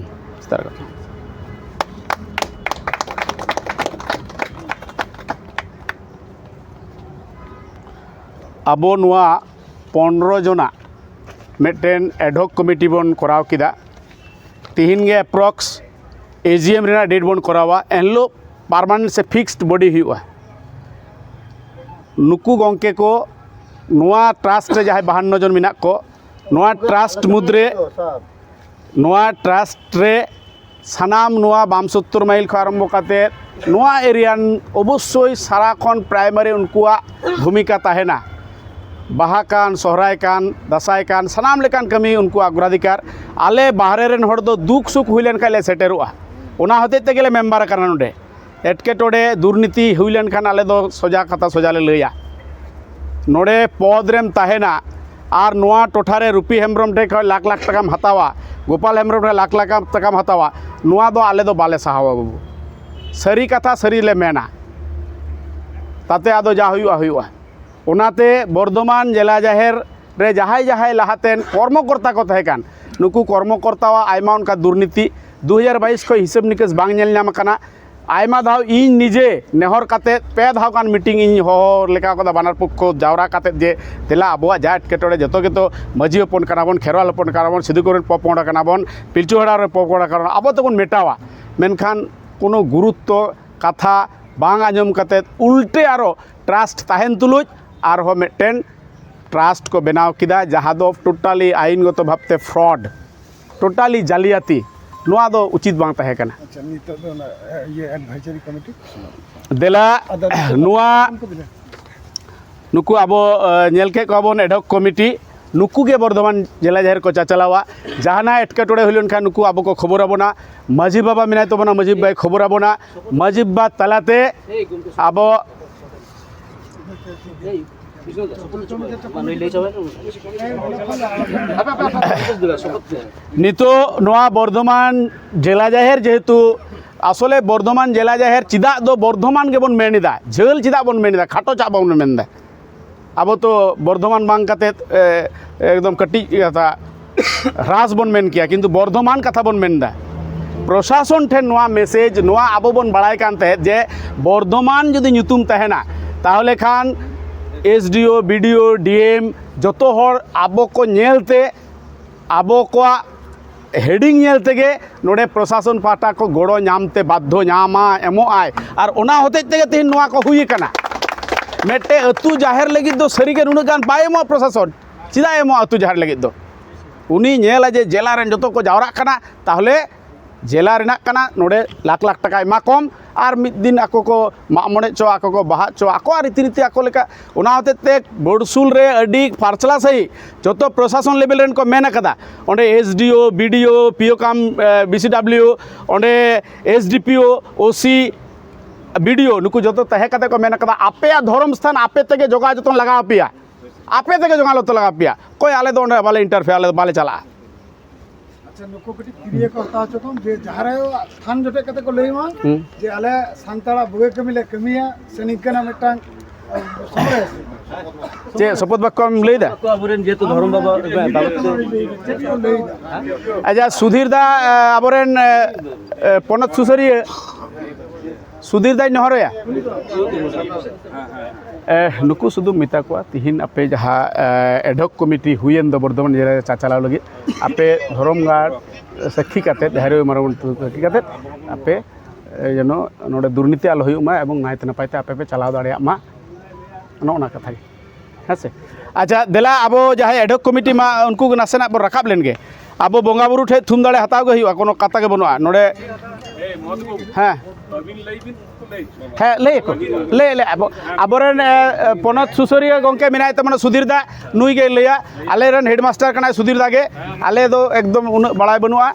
ᱟᱵᱚ ᱱᱚᱣᱟ ᱯᱚᱱᱨᱚ ᱡᱚᱱᱟᱜ ᱢᱤᱫᱴᱮᱱ ᱮᱰᱦᱚᱠ ᱠᱚᱢᱤᱴᱤ ᱵᱚᱱ ᱠᱚᱨᱟᱣ ᱠᱮᱫᱟ᱾ ᱛᱤᱦᱤᱧ ᱜᱮ ᱮᱯᱨᱚᱠᱥ ᱮᱡᱤᱮᱢ ᱨᱮᱱᱟᱜ ᱰᱮᱴ ᱵᱚᱱ ᱠᱚᱨᱟᱣᱟ᱾ ᱮᱱᱦᱤᱞᱳᱜ ᱯᱟᱨᱢᱟᱱᱮᱱᱴ ᱥᱮ ᱯᱷᱤᱠᱥᱰ ᱵᱚᱰᱤ ᱦᱩᱭᱩᱜᱼᱟ᱾ ᱱᱩᱠᱩ ᱜᱚᱢᱠᱮ ᱠᱚ ᱱᱚᱣᱟ ᱴᱨᱟᱥᱴ ᱨᱮ ᱡᱟᱦᱟᱸᱭ ᱵᱟᱦᱟᱱᱱᱚ ᱡᱚᱱ ᱢᱮᱱᱟᱜ ᱠᱚ, ᱱᱚᱣᱟ ᱴᱨᱟᱥᱴ ᱢᱩᱫᱽᱨᱮ ᱱᱚᱣᱟ ᱴᱨᱟᱥᱴ ᱨᱮ ᱥᱟᱱᱟᱢ ᱱᱚᱣᱟ ᱵᱟᱢ ᱥᱳᱛᱛᱳᱨ ᱢᱟᱭᱤᱞ ᱠᱷᱚᱱ ᱟᱨᱟᱢᱵᱷᱚ ᱠᱟᱛᱮ ᱱᱚᱣᱟ ᱮᱨᱤᱭᱟ ᱨᱮᱱ ᱚᱵᱚᱥᱥᱳᱭ ᱥᱟᱨᱟ ᱠᱷᱚᱱ ᱯᱨᱟᱭᱢᱟᱨᱤ ᱩᱱᱠᱩᱣᱟᱜ ᱵᱷᱩᱢᱤᱠᱟ ᱛᱟᱦᱮᱱᱟ᱾ ᱵᱟᱦᱟ ᱠᱟᱱ, ᱥᱚᱦᱨᱟᱭ ᱠᱟᱱ, ᱫᱟᱸᱥᱟᱭ ᱠᱟᱱ, ᱥᱟᱱᱟᱢ ᱞᱮᱠᱟᱱ ᱠᱟᱹᱢᱤ ᱩᱱᱠᱩᱣᱟᱜ ᱚᱜᱽᱨᱟᱫᱷᱤᱠᱟᱨ᱾ ᱟᱞᱮ ᱵᱟᱦᱨᱮ ᱨᱮᱱ ᱦᱚᱲ ᱫᱚ ᱫᱩᱠ ᱥᱩᱠ ᱦᱩᱭ ᱞᱮᱱᱠᱷᱟᱱ ᱞᱮ ᱥᱮᱴᱮᱨᱚᱜᱼᱟ᱾ ᱚᱱᱟ ᱦᱚᱛᱮᱡ ᱛᱮᱜᱮ ᱞᱮ ᱢᱮᱢᱵᱟᱨ ᱟᱠᱟᱱᱟ ᱱᱚᱰᱮ᱾ ᱮᱴᱠᱮᱴᱚᱬᱮ ᱫᱩᱨᱱᱤᱛᱤ ᱦᱩᱭ ᱞᱮᱱᱠᱷᱟᱱ ᱟᱞᱮ ᱫᱚ ᱥᱚᱡᱟ ᱠᱟᱛᱷᱟ ᱥᱚᱡᱟ ᱞᱮ ᱞᱟᱹᱭᱟ᱾ ᱱᱚᱰᱮ ᱯᱚᱫᱽ ᱨᱮᱢ ᱛᱟᱦᱮᱱᱟ ᱟᱨ ᱱᱚᱣᱟ ᱴᱚᱴᱷᱟ ᱨᱮ ᱨᱩᱯᱤ ᱦᱮᱢᱵᱨᱚᱢ ᱴᱷᱮᱱ ᱠᱷᱚᱱ ᱞᱟᱠᱷ ᱞᱟᱠᱷ ᱴᱟᱠᱟᱢ ᱦᱟᱛᱟᱣᱟ, ᱜᱳᱯᱟᱞ ᱦᱮᱢᱵᱨᱚᱢ ᱴᱷᱮᱱ ᱞᱟᱠᱷ ᱞᱟᱠᱷ ᱴᱟᱠᱟᱢ ᱦᱟᱛᱟᱣᱟ, ᱱᱚᱣᱟ ᱫᱚ ᱟᱞᱮ ᱫᱚ ᱵᱟᱞᱮ ᱥᱟᱦᱟᱣᱟ ᱵᱟᱹᱵᱩ᱾ ᱥᱟᱹᱨᱤ ᱠᱟᱛᱷᱟ ᱥᱟᱹᱨᱤ ᱞᱮ ᱢᱮᱱᱟ, ᱛᱟᱛᱮ ᱟᱫᱚ ᱡᱟ ᱦᱩᱭᱩᱜᱼᱟ ᱦᱩᱭᱩᱜᱼᱟ᱾ ᱚᱱᱟᱛᱮ ᱵᱚᱨᱫᱷᱚᱢᱟᱱ ᱡᱮᱞᱟ ᱡᱟᱦᱮᱨ ᱨᱮ ᱡᱟᱦᱟᱸᱭ ᱡᱟᱦᱟᱸᱭ ᱞᱟᱦᱟᱛᱮᱱ ᱠᱚᱨᱢᱚᱠᱚᱨᱛᱟ ᱠᱚ ᱛᱟᱦᱮᱸ ᱠᱟᱱ, ᱱᱩᱠᱩ ᱠᱚᱨᱢᱚᱠᱚᱨᱛᱟᱣᱟᱜ ᱟᱭᱢᱟ ᱚᱱᱠᱟ ᱫᱩᱨᱱᱤᱛᱤ ᱫᱩ ᱦᱟᱡᱟᱨ ᱵᱟᱭᱤᱥ ᱠᱷᱚᱱ ᱦᱤᱥᱟᱹᱵ ᱱᱤᱠᱟᱹᱥ ᱵᱟᱝ ᱧᱮᱞ ᱧᱟᱢ ᱟᱠᱟᱱᱟ᱾ ᱟᱭᱢᱟ ᱫᱷᱟᱣ ᱤᱧ ᱱᱤᱡᱮ ᱱᱮᱦᱚᱨ ᱠᱟᱛᱮᱫ ᱯᱮ ᱫᱷᱟᱣ ᱜᱟᱱ ᱢᱤᱴᱤᱝ ᱤᱧ ᱦᱚᱦᱚ ᱞᱮᱠᱟ ᱠᱟᱫᱟ, ᱵᱟᱱᱟᱨ ᱯᱚᱠᱠᱷᱚ ᱡᱟᱣᱨᱟ ᱠᱟᱛᱮᱫ ᱡᱮ ᱫᱮᱞᱟ ᱟᱵᱚᱣᱟᱜ ᱡᱟ ᱮᱴᱠᱮᱴᱚᱬᱮ, ᱡᱚᱛᱚ ᱜᱮᱛᱚ ᱢᱟᱹᱡᱷᱤ ᱦᱚᱯᱚᱱ ᱠᱟᱱᱟ ᱵᱚᱱ, ᱠᱷᱮᱨᱣᱟᱞ ᱦᱚᱯᱚᱱ ᱠᱟᱱᱟ ᱵᱚᱱ, ᱥᱤᱫᱩ ᱠᱟᱹᱱᱩ ᱨᱮᱱ ᱯᱚᱯᱚᱝᱲᱟ ᱠᱟᱱᱟ ᱵᱚᱱ, ᱯᱤᱞᱪᱩ ᱦᱟᱲᱟᱢ ᱨᱮᱱ ᱯᱚᱯᱚᱝᱲᱟ ᱠᱟᱱᱟ ᱵᱚᱱ, ᱟᱵᱚ ᱛᱮᱵᱚᱱ ᱢᱮᱴᱟᱣᱟ᱾ ᱢᱮᱱᱠᱷᱟᱱ ᱠᱳᱱᱳ ᱜᱩᱨᱩᱛᱛᱚ ᱠᱟᱛᱷᱟ ᱵᱟᱝ ᱟᱸᱡᱚᱢ ᱠᱟᱛᱮᱫ ᱩᱞᱴᱟᱹ ᱟᱨᱚ ᱴᱨᱟᱥᱴ ᱛᱟᱦᱮᱱ ᱛᱩᱞᱩᱡ ᱟᱨᱦᱚᱸ ᱢᱤᱫᱴᱮᱱ ᱴᱨᱟᱥᱴ ᱠᱚ ᱵᱮᱱᱟᱣ ᱠᱮᱫᱟ, ᱡᱟᱦᱟᱸ ᱫᱚ ᱴᱳᱴᱟᱞᱤ ᱟᱭᱤᱱᱜᱚᱛᱚ ᱵᱷᱟᱵᱽᱛᱮ ᱯᱷᱨᱚᱰ, ᱴᱳᱴᱟᱞᱤ ᱡᱟᱞᱤᱭᱟᱛᱤ᱾ ᱱᱚᱣᱟ ᱫᱚ ᱩᱪᱤᱛ ᱵᱟᱝ ᱛᱟᱦᱮᱸ ᱠᱟᱱᱟ᱾ ᱟᱪᱪᱷᱟ, ᱱᱤᱛᱚᱜ ᱫᱚ ᱚᱱᱟ, ᱤᱭᱟᱹ, ᱮᱰᱵᱷᱟᱭᱡᱟᱨᱤ ᱠᱚᱢᱤᱴᱤ? ᱫᱮᱞᱟ, ᱟᱫᱚ ᱱᱤᱛᱚᱜ ᱱᱚᱣᱟ ᱩᱱᱠᱩ ᱫᱚ ᱱᱩᱠᱩ ᱟᱵᱚ, ᱮ, ᱧᱮᱞ ᱠᱮᱫ ᱠᱚᱣᱟ ᱵᱚᱱ ᱮᱰᱦᱚᱠ ᱠᱚᱢᱤᱴᱤ, ᱱᱩᱠᱩ ᱜᱮ ᱵᱚᱨᱫᱷᱚᱢᱟᱱ ᱡᱮᱞᱟ ᱡᱟᱦᱮᱨ ᱠᱚ ᱪᱟᱪᱟᱞᱟᱣᱟ᱾ ᱡᱟᱦᱟᱱᱟᱜ ᱮᱴᱠᱮᱴᱚᱬᱮ ᱦᱩᱭ ᱞᱮᱱᱠᱷᱟᱱ ᱱᱩᱠᱩ ᱟᱵᱚ ᱠᱚ ᱠᱷᱚᱵᱚᱨ ᱟᱵᱚᱱᱟ᱾ ᱢᱟᱹᱡᱷᱤ ᱵᱟᱵᱟ ᱢᱮᱱᱟᱭ ᱛᱟᱵᱚᱱᱟ, ᱢᱟᱹᱡᱷᱤ ᱵᱟᱵᱟᱭ ᱠᱷᱚᱵᱚᱨ ᱟᱵᱚᱱᱟ᱾ ᱢᱟᱹᱡᱷᱤ ᱵᱟᱵᱟ ᱛᱟᱞᱟᱛᱮ ᱟᱵᱚ ᱱᱤᱛᱚᱜ ᱱᱚᱣᱟ ᱵᱚᱨᱫᱷᱚᱢᱟᱱ ᱡᱮᱞᱟ ᱡᱟᱦᱮᱨ, ᱡᱮᱦᱮᱛᱩ ᱟᱥᱚᱞᱮ ᱵᱚᱨᱫᱷᱚᱢᱟᱱ ᱡᱮᱞᱟ ᱡᱟᱦᱮᱨ ᱪᱮᱫᱟᱜ ᱫᱚ ᱵᱚᱨᱫᱷᱚᱢᱟᱱ ᱜᱮᱵᱚᱱ ᱢᱮᱱ ᱮᱫᱟ, ᱡᱷᱟᱹᱞ ᱪᱮᱫᱟᱜ ᱵᱚᱱ ᱢᱮᱱ ᱮᱫᱟ, ᱠᱷᱟᱴᱚ ᱪᱟᱜ ᱵᱚᱱ ᱢᱮᱱ ᱮᱫᱟ? ᱟᱵᱚ ᱛᱚ ᱵᱚᱨᱫᱷᱚᱢᱟᱱ ᱵᱟᱝ ᱠᱟᱛᱮᱫ, ᱮ, ᱮᱠᱫᱚᱢ ᱠᱟᱹᱴᱤᱡ ᱠᱟᱛᱷᱟ ᱦᱨᱟᱥ ᱵᱚᱱ ᱢᱮᱱ ᱠᱮᱭᱟ, ᱠᱤᱱᱛᱩ ᱵᱚᱨᱫᱷᱚᱢᱟᱱ ᱠᱟᱛᱷᱟ ᱵᱚᱱ ᱢᱮᱱ ᱮᱫᱟ᱾ ᱯᱨᱚᱥᱟᱥᱚᱱ ᱴᱷᱮᱱ ᱱᱚᱣᱟ ᱢᱮᱥᱮᱡᱽ, ᱱᱚᱣᱟ ᱟᱵᱚ ᱵᱚᱱ ᱵᱟᱲᱟᱭ ᱠᱟᱱ ᱛᱟᱦᱮᱸᱫ ᱡᱮ ᱵᱚᱨᱫᱷᱚᱢᱟᱱ ᱡᱩᱫᱤ ᱧᱩᱛᱩᱢ ᱛᱟᱦᱮᱱᱟ, ᱛᱟᱦᱚᱞᱮ ᱠᱷᱟᱱ ᱮᱥ ᱰᱤ ᱳ, ᱵᱤ ᱰᱤ ᱳ, ᱰᱤ ᱮᱢ, ᱡᱚᱛᱚ ᱦᱚᱲ ᱟᱵᱚ ᱠᱚ ᱧᱮᱞ ᱛᱮ, ᱟᱵᱚ ᱠᱚᱣᱟᱜ ᱦᱮᱰᱤᱝ ᱧᱮᱞ ᱛᱮᱜᱮ ᱱᱚᱰᱮ ᱯᱨᱚᱥᱟᱥᱚᱱ ᱯᱟᱦᱴᱟ ᱠᱚ ᱜᱚᱲᱚ ᱧᱟᱢ ᱛᱮ ᱵᱟᱫᱽᱫᱷᱚ, ᱧᱟᱢᱟ, ᱮᱢᱚᱜ ᱟᱭ᱾ ᱟᱨ ᱚᱱᱟ ᱦᱚᱛᱮᱡ ᱛᱮᱜᱮ ᱛᱮᱦᱮᱧ ᱱᱚᱣᱟ ᱠᱚ ᱦᱩᱭ ᱟᱠᱟᱱᱟ᱾ ᱢᱤᱫᱴᱮᱡ ᱟᱹᱛᱩ ᱡᱟᱦᱮᱨ ᱞᱟᱹᱜᱤᱫ ᱫᱚ ᱥᱟᱹᱨᱤᱜᱮ ᱱᱩᱱᱟᱹᱜ ᱜᱟᱱ ᱵᱟᱭ ᱮᱢᱚᱜᱼᱟ ᱯᱨᱚᱥᱟᱥᱚᱱ᱾ ᱪᱮᱫᱟᱜ ᱮ ᱮᱢᱚᱜᱼᱟ ᱟᱹᱛᱩ ᱡᱟᱦᱮᱨ ᱞᱟᱹᱜᱤᱫ ᱫᱚ? ᱩᱱᱤ ᱧᱮᱞᱟ ᱡᱮ ᱡᱮᱞᱟ ᱨᱮᱱ ᱡᱚᱛᱚ ᱠᱚ ᱡᱟᱣᱨᱟᱜ ᱠᱟᱱᱟ, ᱛᱟᱦᱚᱞᱮ ᱡᱮᱞᱟ ᱨᱮᱱᱟᱜ ᱠᱟᱱᱟ, ᱱᱚᱰᱮ ᱞᱟᱠᱷ ᱞᱟᱠᱷ ᱴᱟᱠᱟ ᱮᱢᱟ ᱠᱚᱢ, ᱟᱨ ᱢᱤᱫ ᱫᱤᱱ ᱟᱠᱚ ᱠᱚ ᱢᱟᱜ ᱢᱚᱬᱮ ᱪᱚ, ᱟᱠᱚ ᱠᱚ ᱵᱟᱦᱟ ᱪᱚ, ᱟᱠᱚᱣᱟᱜ ᱨᱤᱛᱤ ᱱᱤᱛᱤ ᱟᱠᱚ ᱞᱮᱠᱟ᱾ ᱚᱱᱟ ᱦᱚᱛᱮᱡ ᱛᱮ ᱵᱚᱰᱥᱩᱞ ᱨᱮ ᱟᱹᱰᱤ ᱯᱷᱟᱨᱪᱞᱟ ᱥᱟᱺᱦᱤᱡ ᱡᱚᱛᱚ ᱯᱨᱚᱥᱟᱥᱚᱱ ᱞᱮᱵᱮᱞ ᱨᱮᱱ ᱠᱚ ᱢᱮᱱ ᱟᱠᱟᱫᱟ, ᱚᱸᱰᱮ ᱮᱥ ᱰᱤ ᱳ, ᱵᱤ ᱰᱤ ᱳ, ᱯᱤ ᱳ ᱠᱟᱢ, ᱮ, ᱵᱤ ᱥᱤ ᱰᱟᱵᱽᱞᱤᱭᱩ, ᱚᱸᱰᱮ ᱮᱥ ᱰᱤ ᱯᱤ ᱳ, ᱳ ᱥᱤ, ᱵᱤ ᱰᱤ ᱳ, ᱱᱩᱠᱩ ᱡᱚᱛᱚ ᱛᱟᱦᱮᱸ ᱠᱟᱛᱮ ᱠᱚ ᱢᱮᱱ ᱟᱠᱟᱫᱟ, ᱟᱯᱮᱭᱟᱜ ᱫᱷᱚᱨᱚᱢ ᱥᱛᱷᱟᱱ ᱟᱯᱮ ᱛᱮᱜᱮ ᱡᱚᱜᱟᱣ ᱡᱚᱛᱚᱱ ᱞᱟᱜᱟᱣ ᱟᱯᱮᱭᱟ, ᱟᱯᱮ ᱛᱮᱜᱮ ᱡᱚᱜᱟᱣ ᱡᱚᱛᱚᱱ ᱞᱟᱜᱟᱣ ᱟᱯᱮᱭᱟ᱾ ᱚᱠᱚᱭ ᱟᱞᱮ ᱫᱚ ᱚᱸᱰᱮ ᱵᱟᱞᱮ ᱤᱱᱴᱟᱨᱯᱷᱮᱭᱟᱨ, ᱟᱞᱮ ᱫᱚ ᱵᱟᱞᱮ ᱪᱟᱞᱟᱜᱼᱟ᱾ ᱟᱪᱪᱷᱟ, ᱱᱩᱠᱩ ᱠᱟᱹᱴᱤᱡ ᱠᱤᱨᱤᱭᱟᱹ ᱠᱚ ᱦᱟᱛᱟᱣ ᱦᱚᱪᱚ ᱠᱚᱢ ᱡᱮ ᱡᱟᱦᱟᱸ ᱨᱮ ᱛᱷᱟᱱ ᱡᱚᱴᱮᱫ ᱠᱟᱛᱮ ᱠᱚ ᱞᱟᱹᱭ ᱢᱟ ᱦᱩᱸ᱾ ᱡᱮ ᱟᱞᱮ ᱥᱟᱱᱛᱟᱲᱟᱜ ᱵᱩᱜᱤ ᱠᱟᱹᱢᱤ ᱞᱮ ᱠᱟᱹᱢᱤᱭᱟ, ᱥᱮ ᱱᱤᱝᱠᱟᱹᱱᱟᱜ ᱢᱤᱫᱴᱟᱝ ᱥᱚᱢᱟᱵᱮᱥ᱾ ᱪᱮᱫ ᱥᱚᱯᱚᱫ ᱵᱟᱠᱠᱚᱢ ᱞᱟᱹᱭᱫᱟ? ᱟᱵᱚᱨᱮᱱ ᱡᱮᱦᱮᱛᱩ ᱫᱷᱚᱨᱚᱢ ᱵᱟᱵᱟ ᱵᱟᱵᱚᱫ ᱛᱮ ᱪᱮᱫ ᱠᱚ ᱞᱟᱹᱭᱫᱟ? ᱟᱪᱪᱷᱟ, ᱥᱩᱫᱷᱤᱨ ᱫᱟ, ᱮ, ᱟᱵᱚᱨᱮᱱ, ᱮ, ᱮ, ᱯᱚᱱᱚᱛ ᱥᱩᱥᱟᱹᱨᱤᱭᱟᱹ ᱥᱩᱫᱷᱤᱨ ᱫᱟᱧ ᱱᱚᱦᱚᱨᱚᱭᱟ᱾ ᱮ, ᱱᱩᱠᱩ ᱥᱩᱫᱷᱩ ᱢᱮᱛᱟ ᱠᱚᱣᱟ, ᱛᱤᱦᱤᱧ ᱟᱯᱮ ᱡᱟᱦᱟᱸ, ᱮ, ᱮᱰᱦᱚᱠ ᱠᱚᱢᱤᱴᱤ ᱦᱩᱭᱮᱱ ᱫᱚ ᱵᱚᱨᱫᱷᱚᱢᱟᱱ ᱡᱮᱞᱟ ᱨᱮ ᱪᱟᱪᱟᱞᱟᱣ ᱞᱟᱹᱜᱤᱫ, ᱟᱯᱮ ᱫᱷᱚᱨᱚᱢ ᱜᱟᱲ ᱥᱟᱹᱠᱷᱤ ᱠᱟᱛᱮᱫ, ᱡᱟᱦᱮᱨ ᱟᱭᱳ ᱢᱟᱨᱟᱝ ᱵᱩᱨᱩ ᱥᱟᱹᱠᱷᱤ ᱠᱟᱛᱮᱫ, ᱟᱯᱮ, ᱮ, ᱡᱮᱱᱚ ᱱᱚᱰᱮ ᱫᱩᱨᱱᱤᱛᱤ ᱟᱞᱚ ᱦᱩᱭᱩᱜ ᱢᱟ ᱮᱵᱚᱝ ᱱᱟᱭᱛᱮ ᱱᱟᱯᱟᱭ ᱛᱮ ᱟᱯᱮ ᱯᱮ ᱪᱟᱞᱟᱣ ᱫᱟᱲᱮᱭᱟᱜ ᱢᱟ, ᱱᱚᱜᱼᱚ ᱱᱟ ᱠᱟᱛᱷᱟ ᱜᱮ᱾ ᱦᱮᱸ ᱥᱮ? ᱟᱪᱪᱷᱟ, ᱫᱮᱞᱟ, ᱟᱵᱚ ᱡᱟᱦᱟᱸᱭ ᱮᱰᱦᱚᱠ ᱠᱚᱢᱤᱴᱤ ᱢᱟ, ᱩᱱᱠᱩ ᱜᱮ ᱱᱟᱥᱮᱱᱟᱜ ᱵᱚᱱ ᱨᱟᱠᱟᱵ ᱞᱮᱱ ᱜᱮ᱾ ᱟᱵᱚ ᱵᱚᱸᱜᱟ ᱵᱩᱨᱩ ᱴᱷᱮᱡ ᱛᱷᱩᱢ ᱫᱟᱲᱮ ᱦᱟᱛᱟᱣ ᱜᱮ ᱦᱩᱭᱩᱜᱼᱟ, ᱠᱳᱱᱳ ᱠᱟᱛᱷᱟ ᱜᱮ ᱵᱟᱹᱱᱩᱜᱼᱟ ᱱᱚᱰᱮ᱾ ᱦᱮᱸ, ᱦᱮᱸ, ᱞᱟᱹᱭ ᱟᱠᱚ, ᱞᱟᱹᱭ, ᱞᱟᱹᱭ, ᱟᱵᱚ, ᱟᱵᱚᱨᱮᱱ, ᱮ, ᱮ, ᱯᱚᱱᱚᱛ ᱥᱩᱥᱟᱹᱨᱤᱭᱟᱹ ᱜᱚᱢᱠᱮ ᱢᱮᱱᱟᱭ ᱛᱟᱵᱚᱱᱟ, ᱥᱩᱫᱷᱤᱨ ᱫᱟ, ᱱᱩᱭ ᱜᱮᱭ ᱞᱟᱹᱭᱟ᱾ ᱟᱞᱮᱨᱮᱱ ᱦᱮᱰᱢᱟᱥᱴᱟᱨ ᱠᱟᱱᱟᱭ ᱥᱩᱫᱷᱤᱨ ᱫᱟ ᱜᱮ᱾ ᱟᱞᱮ ᱫᱚ ᱮᱠᱫᱚᱢ ᱩᱱᱟᱹᱜ ᱵᱟᱲᱟᱭ ᱵᱟᱹᱱᱩᱜᱼᱟ᱾